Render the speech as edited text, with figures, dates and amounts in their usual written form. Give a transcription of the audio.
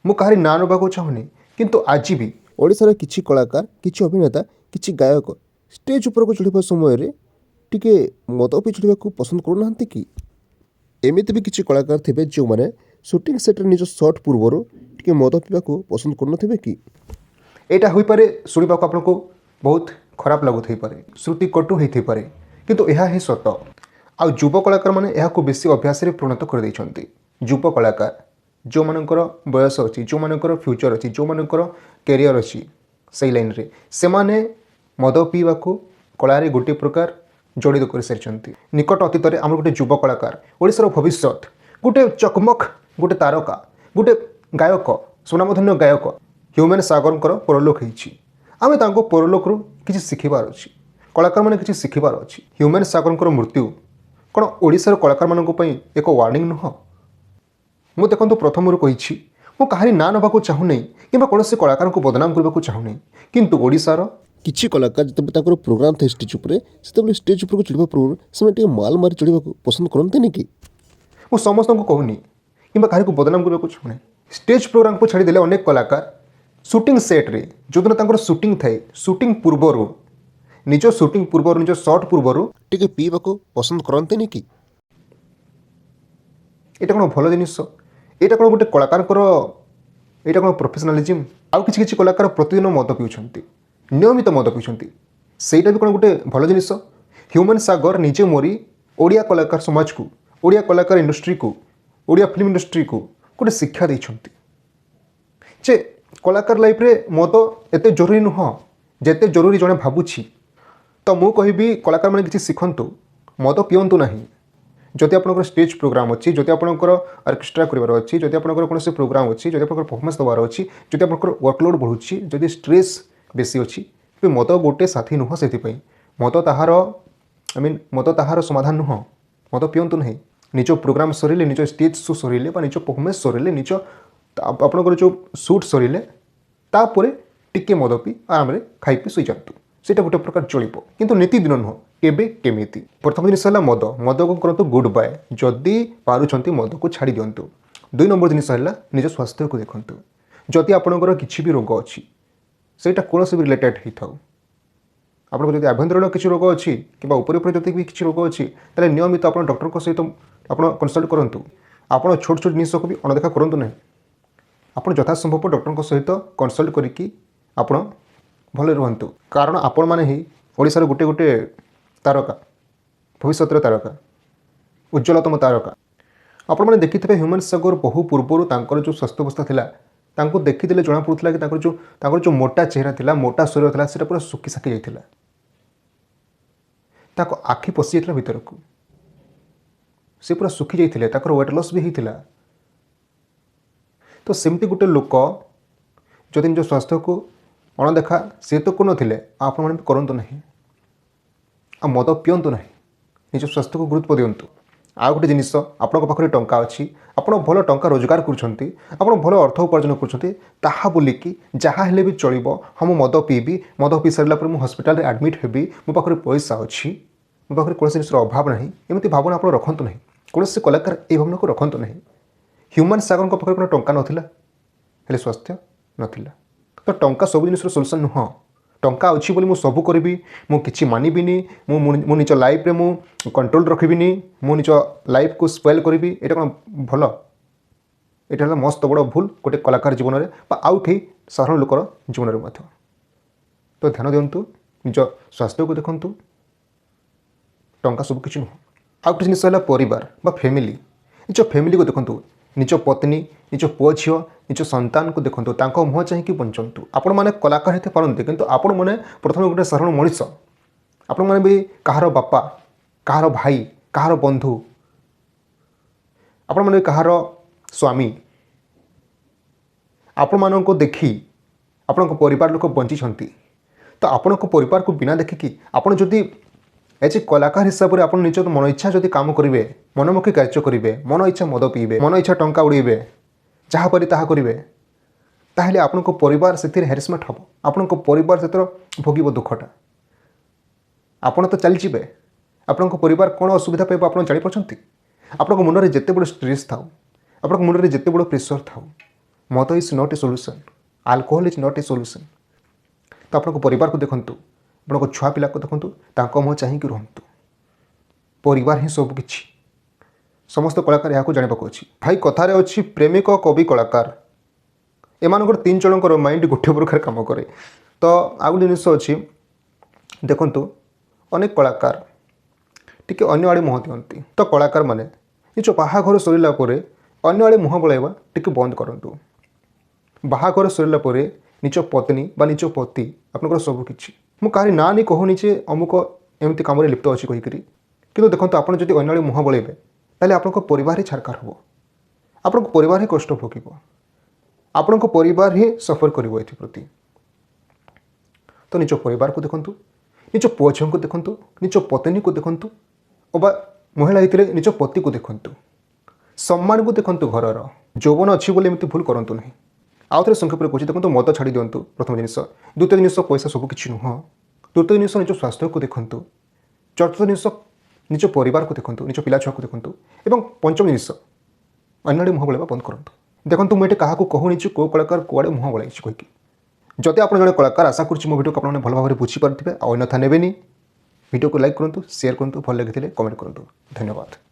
ମୁଁ କାହାରି ନାଁ ନେବାକୁ ଚାହୁଁନି, କିନ୍ତୁ ଆଜି ବି ଓଡ଼ିଶାର କିଛି କଳାକାର, କିଛି ଅଭିନେତା, କିଛି ଗାୟକ ଷ୍ଟେଜ୍ ଉପରକୁ ଚଢ଼ିବା ସମୟରେ ଟିକେ ମଦ ପିଇ ଚଢ଼ିବାକୁ ପସନ୍ଦ କରୁନାହାନ୍ତି କି? ଏମିତି ବି କିଛି କଳାକାର ଥିବେ, ଯେଉଁମାନେ ସୁଟିଂ ସେଟ୍ରେ ନିଜ ସଟ୍ ପୂର୍ବରୁ ଟିକେ ମଦ ପିଇବାକୁ ପସନ୍ଦ କରୁନଥିବେ କି? ଏଇଟା ହୋଇପାରେ ଶୁଣିବାକୁ ଆପଣଙ୍କୁ ବହୁତ ଖରାପ ଲାଗୁଥାଇପାରେ, ଶ୍ରୁତି କଟୁ ହେଇଥାଇପାରେ, କିନ୍ତୁ ଏହା ହିଁ ସତ। ଆଉ ଯୁବ କଳାକାରମାନେ ଏହାକୁ ବେଶୀ ଅଭ୍ୟାସରେ ପରିଣତ କରିଦେଇଛନ୍ତି। ଯୁବ କଳାକାର, ଯେଉଁମାନଙ୍କର ବୟସ ଅଛି, ଯେଉଁମାନଙ୍କର ଫ୍ୟୁଚର୍ ଅଛି, ଯେଉଁମାନଙ୍କର କ୍ୟାରିୟର୍ ଅଛି ସେଇ ଲାଇନ୍ରେ, ସେମାନେ ମଦ ପିଇବାକୁ କଳାରେ ଗୋଟିଏ ପ୍ରକାର ଜଡ଼ିତ କରିସାରିଛନ୍ତି। ନିକଟ ଅତୀତରେ ଆମର ଗୋଟେ ଯୁବ କଳାକାର, ଓଡ଼ିଶାର ଭବିଷ୍ୟତ, ଗୋଟେ ଚକମକ, ଗୋଟେ ତାରକା, ଗୋଟେ ଗାୟକ, ସୁନାମଧନ୍ୟ ଗାୟକ ହ୍ୟୁମାନ୍ ସାଗରଙ୍କର ପରଲୋକ ହେଇଛି। ଆମେ ତାଙ୍କ ପରଲୋକରୁ କିଛି ଶିଖିବାର ଅଛି। କଳାକାରମାନେ କିଛି ଶିଖିବାର ଅଛି। ହ୍ୟୁମାନ୍ ସାଗରଙ୍କର ମୃତ୍ୟୁ କ'ଣ ଓଡ଼ିଶାର କଳାକାରମାନଙ୍କ ପାଇଁ ଏକ ୱାର୍ଣ୍ଣିଂ ନୁହଁ? ମୁଁ ଦେଖନ୍ତୁ ପ୍ରଥମରୁ କହିଛି, ମୁଁ କାହାରି ନାଁ ନେବାକୁ ଚାହୁଁନାହିଁ କିମ୍ବା କୌଣସି କଳାକାରଙ୍କୁ ବଦନାମ କରିବାକୁ ଚାହୁଁନାହିଁ, କିନ୍ତୁ ଓଡ଼ିଶାର କିଛି କଳାକାର ଯେତେବେଳେ ତାଙ୍କର ପ୍ରୋଗ୍ରାମ୍ ଥାଏ ଷ୍ଟେଜ୍ ଉପରେ, ସେତେବେଳେ ଷ୍ଟେଜ୍ ଉପରକୁ ଚଢ଼ିବା ପୂର୍ବରୁ ସେମାନେ ଟିକେ ମାଲ ମାରି ଚଢ଼ିବାକୁ ପସନ୍ଦ କରନ୍ତିନି କି? ମୁଁ ସମସ୍ତଙ୍କୁ କହୁନି କିମ୍ବା କାହାରିକୁ ବଦନାମ କରିବାକୁ ଚାହୁଁନାହିଁ। ଷ୍ଟେଜ୍ ପ୍ରୋଗ୍ରାମକୁ ଛାଡ଼ିଦେଲେ ଅନେକ କଳାକାର ସୁଟିଂ ସେଟ୍ରେ ଯେଉଁଦିନ ତାଙ୍କର ସୁଟିଂ ଥାଏ, ସୁଟିଂ ପୂର୍ବରୁ, ନିଜ ସୁଟିଂ ପୂର୍ବରୁ, ନିଜ ସଟ୍ ପୂର୍ବରୁ ଟିକେ ପିଇବାକୁ ପସନ୍ଦ କରନ୍ତିନି କି? ଏଇଟା କ'ଣ ଭଲ ଜିନିଷ? ଏଇଟା କ'ଣ ଗୋଟେ କଳାକାରଙ୍କର, ଏଇଟା କ'ଣ ପ୍ରଫେସନାଲିଜିମ୍? ଆଉ କିଛି କିଛି କଳାକାର ପ୍ରତିଦିନ ମଦ ପିଉଛନ୍ତି, ନିୟମିତ ମଦ ପିଉଛନ୍ତି। ସେଇଟା ବି କ'ଣ ଗୋଟେ ଭଲ ଜିନିଷ? ହ୍ୟୁମାନ୍ ସାଗର ନିଜେ ମରି ଓଡ଼ିଆ କଳାକାର ସମାଜକୁ, ଓଡ଼ିଆ କଳାକାର ଇଣ୍ଡଷ୍ଟ୍ରିକୁ, ଓଡ଼ିଆ ଫିଲ୍ମ ଇଣ୍ଡଷ୍ଟ୍ରିକୁ ଗୋଟେ ଶିକ୍ଷା ଦେଇଛନ୍ତି ଯେ କଳାକାର ଲାଇଫ୍ରେ ମଦ ଏତେ ଜରୁରୀ ନୁହଁ ଯେତେ ଜରୁରୀ ଜଣେ ଭାବୁଛି। ତ ମୁଁ କହିବି, କଳାକାରମାନେ କିଛି ଶିଖନ୍ତୁ, ମଦ ପିଅନ୍ତୁ ନାହିଁ। ଯଦି ଆପଣଙ୍କର ଷ୍ଟେଜ୍ ପ୍ରୋଗ୍ରାମ୍ ଅଛି, ଯଦି ଆପଣଙ୍କର ଅର୍କେଷ୍ଟ୍ରା କରିବାର ଅଛି, ଯଦି ଆପଣଙ୍କର କୌଣସି ପ୍ରୋଗ୍ରାମ୍ ଅଛି, ଯଦି ଆପଣଙ୍କର ପରଫର୍ମାନ୍ସ ଦେବାର ଅଛି, ଯଦି ଆପଣଙ୍କର ୱାର୍କଲୋଡ଼ ବଢ଼ୁଛି, ଯଦି ଷ୍ଟ୍ରେସ୍ ବେଶୀ ଅଛି, ତେବେ ମଦ ଗୋଟେ ସାଥୀ ନୁହଁ। ସେଥିପାଇଁ ମଦ ତାହାର, I mean, ମଦ ତାହାର ସମାଧାନ ନୁହଁ। ମଦ ପିଅନ୍ତୁ ନାହିଁ। ନିଜ ପ୍ରୋଗ୍ରାମ୍ ସରିଲେ, ନିଜ ଷ୍ଟେଜ୍ ଶୋ ସରିଲେ ବା ନିଜ ପରଫର୍ମାନ୍ସ ସରିଲେ, ନିଜ ଆପଣଙ୍କର ଯେଉଁ ସୁଟ୍ ସରିଲେ, ତାପରେ ଟିକେ ମଦ ପିଇ ଆରାମରେ ଖାଇ ପିଇ ଶୋଇଯାଆନ୍ତୁ। ସେଇଟା ଗୋଟେ ପ୍ରକାର ଚଳିବ, କିନ୍ତୁ ନୀତିଦିନ ନୁହଁ, କେବେ କେମିତି। ପ୍ରଥମ ଜିନିଷ ହେଲା ମଦ। ମଦକୁ କରନ୍ତୁ ଗୁଡ୍ ବାଏ। ଯଦି ପାରୁଛନ୍ତି, ମଦକୁ ଛାଡ଼ି ଦିଅନ୍ତୁ। 2 ନମ୍ବର ଜିନିଷ ହେଲା ନିଜ ସ୍ୱାସ୍ଥ୍ୟକୁ ଦେଖନ୍ତୁ। ଯଦି ଆପଣଙ୍କର କିଛି ବି ରୋଗ ଅଛି, ସେଇଟା କୌଣସି ବି ରିଲେଟେଡ୍ ହେଇଥାଉ, ଆପଣଙ୍କର ଯଦି ଆଭ୍ୟନ୍ତରୀଣ କିଛି ରୋଗ ଅଛି କିମ୍ବା ଉପରେ ଉପରେ ଯଦି ବି କିଛି ରୋଗ ଅଛି, ତାହେଲେ ନିୟମିତ ଆପଣ ଡକ୍ଟରଙ୍କ ସହିତ ଆପଣ କନସଲ୍ଟ କରନ୍ତୁ। ଆପଣ ଛୋଟ ଛୋଟ ଜିନିଷକୁ ବି ଅଣଦେଖା କରନ୍ତୁ ନାହିଁ। ଆପଣ ଯଥାସମ୍ଭବ ଡକ୍ଟରଙ୍କ ସହିତ କନସଲ୍ଟ କରିକି ଆପଣ ଭଲରେ ରୁହନ୍ତୁ, କାରଣ ଆପଣମାନେ ହିଁ ଓଡ଼ିଶାର ଗୋଟେ ଗୋଟେ ତାରକା, ଭବିଷ୍ୟତର ତାରକା, ଉଜ୍ଜ୍ୱଳତମ ତାରକା। ଆପଣମାନେ ଦେଖିଥିବେ, ହ୍ୟୁମାନ୍ ସାଗର ବହୁ ପୂର୍ବରୁ ତାଙ୍କର ଯେଉଁ ସ୍ୱାସ୍ଥ୍ୟାବସ୍ଥା ଥିଲା, ତାଙ୍କୁ ଦେଖିଦେଲେ ଜଣାପଡ଼ୁଥିଲା କି ତାଙ୍କର ଯେଉଁ ମୋଟା ଚେହେରା ଥିଲା, ମୋଟା ଶରୀର ଥିଲା, ସେଇଟା ପୁରା ଶୁଖି ଶାଖି ଯାଇଥିଲା। ତାଙ୍କ ଆଖି ପଶି ଯାଇଥିଲା ଭିତରକୁ। ସେ ପୁରା ଶୁଖି ଯାଇଥିଲେ। ତାଙ୍କର ୱେଟ୍ ଲସ୍ ବି ହେଇଥିଲା। ତ ସେମିତି ଗୋଟେ ଲୋକ ଯଦି ନିଜ ସ୍ୱାସ୍ଥ୍ୟକୁ ଅଣଦେଖା ସେ ତ କରୁନଥିଲେ, ଆଉ ଆପଣମାନେ ବି କରନ୍ତୁ ନାହିଁ, ଆଉ ମଦ ପିଅନ୍ତୁ ନାହିଁ। ନିଜ ସ୍ୱାସ୍ଥ୍ୟକୁ ଗୁରୁତ୍ୱ ଦିଅନ୍ତୁ। ଆଉ ଗୋଟେ ଜିନିଷ, ଆପଣଙ୍କ ପାଖରେ ଟଙ୍କା ଅଛି, ଆପଣ ଭଲ ଟଙ୍କା ରୋଜଗାର କରୁଛନ୍ତି, ଆପଣ ଭଲ ଅର୍ଥ ଉପାର୍ଜନ କରୁଛନ୍ତି, ତାହା ବୋଲିକି ଯାହା ହେଲେ ବି ଚଳିବ, ହଁ, ମୁଁ ମଦ ପିଇବି, ମଦ ପିଇ ସାରିଲା ପରେ ମୁଁ ହସ୍ପିଟାଲରେ ଆଡ଼ମିଟ୍ ହେବି, ମୋ ପାଖରେ ପଇସା ଅଛି, ମୋ ପାଖରେ କୌଣସି ଜିନିଷର ଅଭାବ ନାହିଁ, ଏମିତି ଭାବନା ଆପଣ ରଖନ୍ତୁ ନାହିଁ। କୌଣସି କଳାକାର ଏହି ଭାବନାକୁ ରଖନ୍ତୁ ନାହିଁ। ହ୍ୟୁମାନ୍ ସାଗରଙ୍କ ପାଖରେ କ'ଣ ଟଙ୍କା ନଥିଲା? ହେଲେ ସ୍ୱାସ୍ଥ୍ୟ ନଥିଲା। ତ ଟଙ୍କା ସବୁ ଜିନିଷର ସଲ୍ୟୁସନ୍ ନୁହଁ। ଟଙ୍କା ଅଛି ବୋଲି ମୁଁ ସବୁ କରିବି, ମୁଁ କିଛି ମାନିବିନି, ମୁଁ ମୁଁ ନିଜ ଲାଇଫ୍ରେ ମୁଁ କଣ୍ଟ୍ରୋଲ୍ ରଖିବିନି, ମୁଁ ନିଜ ଲାଇଫ୍କୁ ସ୍ପଏଲ୍ କରିବି, ଏଇଟା କ'ଣ ଭଲ? ଏଇଟା ହେଲା ମସ୍ତ ବଡ଼ ଭୁଲ ଗୋଟେ କଳାକାର ଜୀବନରେ ବା ଆଉ କେହି ସାଧାରଣ ଲୋକର ଜୀବନରେ ମଧ୍ୟ। ତ ଧ୍ୟାନ ଦିଅନ୍ତୁ, ନିଜ ସ୍ୱାସ୍ଥ୍ୟକୁ ଦେଖନ୍ତୁ। ଟଙ୍କା ସବୁ କିଛି ନୁହଁ। ଆଉ ଗୋଟେ ଜିନିଷ ହେଲା ପରିବାର ବା ଫ୍ୟାମିଲି। ନିଜ ଫ୍ୟାମିଲିକୁ ଦେଖନ୍ତୁ। ନିଜ ପତ୍ନୀ, ନିଜ ପୁଅ ଝିଅ, ନିଜ ସନ୍ତାନକୁ ଦେଖନ୍ତୁ। ତାଙ୍କ ମୁହଁ ଚାହିଁକି ବଞ୍ଚନ୍ତୁ। ଆପଣମାନେ କଳାକାର ହେଇତେ ପାରନ୍ତି, କିନ୍ତୁ ଆପଣମାନେ ପ୍ରଥମେ ଗୋଟେ ସାଧାରଣ ମଣିଷ। ଆପଣମାନେ ବି କାହାର ବାପା, କାହାର ଭାଇ, କାହାର ବନ୍ଧୁ, ଆପଣମାନେ ବି କାହାର ସ୍ୱାମୀ। ଆପଣମାନଙ୍କୁ ଦେଖି ଆପଣଙ୍କ ପରିବାର ଲୋକ ବଞ୍ଚିଛନ୍ତି। ତ ଆପଣଙ୍କ ପରିବାରକୁ ବିନା ଦେଖିକି ଆପଣ ଯଦି ଏଜ୍ ଏ କଳାକାର ହିସାବରେ ଆପଣ ନିଜ ମନ ଇଚ୍ଛା ଯଦି କାମ କରିବେ, ମନମୁଖୀ କାର୍ଯ୍ୟ କରିବେ, ମନ ଇଚ୍ଛା ମଦ ପିଇବେ, ମନ ଇଚ୍ଛା ଟଙ୍କା ଉଡ଼େଇବେ, ଯାହା ପାରି ତାହା କରିବେ, ତାହେଲେ ଆପଣଙ୍କ ପରିବାର ସେଥିରେ ହାରାସମେଣ୍ଟ ହେବ। ଆପଣଙ୍କ ପରିବାର ସେଥିର ଭୋଗିବ ଦୁଃଖଟା। ଆପଣ ତ ଚାଲିଯିବେ, ଆପଣଙ୍କ ପରିବାର କ'ଣ ଅସୁବିଧା ପାଇବ ଆପଣ ଜାଣିପାରୁଛନ୍ତି? ଆପଣଙ୍କ ମୁଣ୍ଡରେ ଯେତେ ବଡ଼ ଷ୍ଟ୍ରେସ୍ ଥାଉ, ଆପଣଙ୍କ ମୁଣ୍ଡରେ ଯେତେ ବଡ଼ ପ୍ରେସର୍ ଥାଉ, ମଦ is not a solution, alcohol is not a solution. ତ ଆପଣଙ୍କ ପରିବାରକୁ ଦେଖନ୍ତୁ, ଆପଣଙ୍କ ଛୁଆ ପିଲାକୁ ଦେଖନ୍ତୁ, ତାଙ୍କ ମୁହଁ ଚାହିଁକି ରୁହନ୍ତୁ। ପରିବାର ହିଁ ସବୁ କିଛି। ସମସ୍ତ କଳାକାର ଏହାକୁ ଜାଣିବାକୁ ଅଛି। ଭାଇ, କଥାରେ ଅଛି, ପ୍ରେମିକ, କବି, କଳାକାର, ଏମାନଙ୍କର ତିନି ଜଣଙ୍କର ମାଇଣ୍ଡ ଗୋଟିଏ ପ୍ରକାର କାମ କରେ। ତ ଆଉ ଗୋଟେ ଜିନିଷ ଅଛି, ଦେଖନ୍ତୁ, ଅନେକ କଳାକାର ଟିକେ ଅନ୍ୟ ଆଡ଼େ ମୁହଁ ଦିଅନ୍ତି। ତ କଳାକାରମାନେ ନିଜ ବାହାଘର ସରିଲା ପରେ ଅନ୍ୟ ଆଡ଼େ ମୁହଁ ବଳାଇବା ଟିକେ ବନ୍ଦ କରନ୍ତୁ। ବାହାଘର ସରିଲା ପରେ ନିଜ ପତ୍ନୀ ବା ନିଜ ପତି ଆପଣଙ୍କର ସବୁ କିଛି। ମୁଁ କାହାରି ନାଁ ନେଇ କହୁନି ଯେ ଅମୁକ ଏମିତି କାମରେ ଲିପ୍ତ ଅଛି କହିକରି, କିନ୍ତୁ ଦେଖନ୍ତୁ, ଆପଣ ଯଦି ଅନ୍ୟ ଆଡ଼େ ମୁହଁ ବଳେଇବେ, ତାହେଲେ ଆପଣଙ୍କ ପରିବାର ହିଁ ଛାରଖାର ହେବ, ଆପଣଙ୍କ ପରିବାର ହିଁ କଷ୍ଟ ଭୋଗିବ, ଆପଣଙ୍କ ପରିବାର ହିଁ ସଫର କରିବ ଏଥିପ୍ରତି। ତ ନିଜ ପରିବାରକୁ ଦେଖନ୍ତୁ, ନିଜ ପୁଅ ଝିଅଙ୍କୁ ଦେଖନ୍ତୁ, ନିଜ ପତ୍ନୀକୁ ଦେଖନ୍ତୁ, ଅବା ମହିଳା ହେଇଥିଲେ ନିଜ ପତିକୁ ଦେଖନ୍ତୁ, ସମ୍ମାନକୁ ଦେଖନ୍ତୁ ଘରର। ଯୌବନ ଅଛି ବୋଲି ଏମିତି ଭୁଲ କରନ୍ତୁ ନାହିଁ। ଆଉ ଥରେ ସଂକ୍ଷେପରେ କହୁଛି, ଦେଖନ୍ତୁ, ମଦ ଛାଡ଼ି ଦିଅନ୍ତୁ, ପ୍ରଥମ ଜିନିଷ। ଦ୍ୱିତୀୟ ଜିନିଷ, ପଇସା ସବୁ କିଛି ନୁହଁ। ତୃତୀୟ ଜିନିଷ, ନିଜ ସ୍ୱାସ୍ଥ୍ୟକୁ ଦେଖନ୍ତୁ। ଚତୁର୍ଥ ଜିନିଷ, ନିଜ ପରିବାରକୁ ଦେଖନ୍ତୁ, ନିଜ ପିଲା ଛୁଆକୁ ଦେଖନ୍ତୁ। ଏବଂ ପଞ୍ଚମ ଜିନିଷ, ଅନ୍ୟ ଆଡ଼େ ମୁହଁ ବଳାଇବା ବନ୍ଦ କରନ୍ତୁ। ଦେଖନ୍ତୁ, ମୁଁ ଏଠି କାହାକୁ କହୁନି ଯେ କେଉଁ କଳାକାର କୁଆଡ଼େ ମୁହଁ ବଳାଇଛି କହିକି। ଯଦି ଆପଣ ଜଣେ କଳାକାର, ଆଶା କରୁଛି ମୋ ଭିଡ଼ିଓକୁ ଆପଣମାନେ ଭଲ ଭାବରେ ବୁଝିପାରୁଥିବେ ଆଉ ଅନ୍ୟଥା ନେବେନି। ଭିଡ଼ିଓକୁ ଲାଇକ୍ କରନ୍ତୁ, ସେୟାର କରନ୍ତୁ, ଭଲ ଲାଗିଥିଲେ କମେଣ୍ଟ କରନ୍ତୁ। ଧନ୍ୟବାଦ।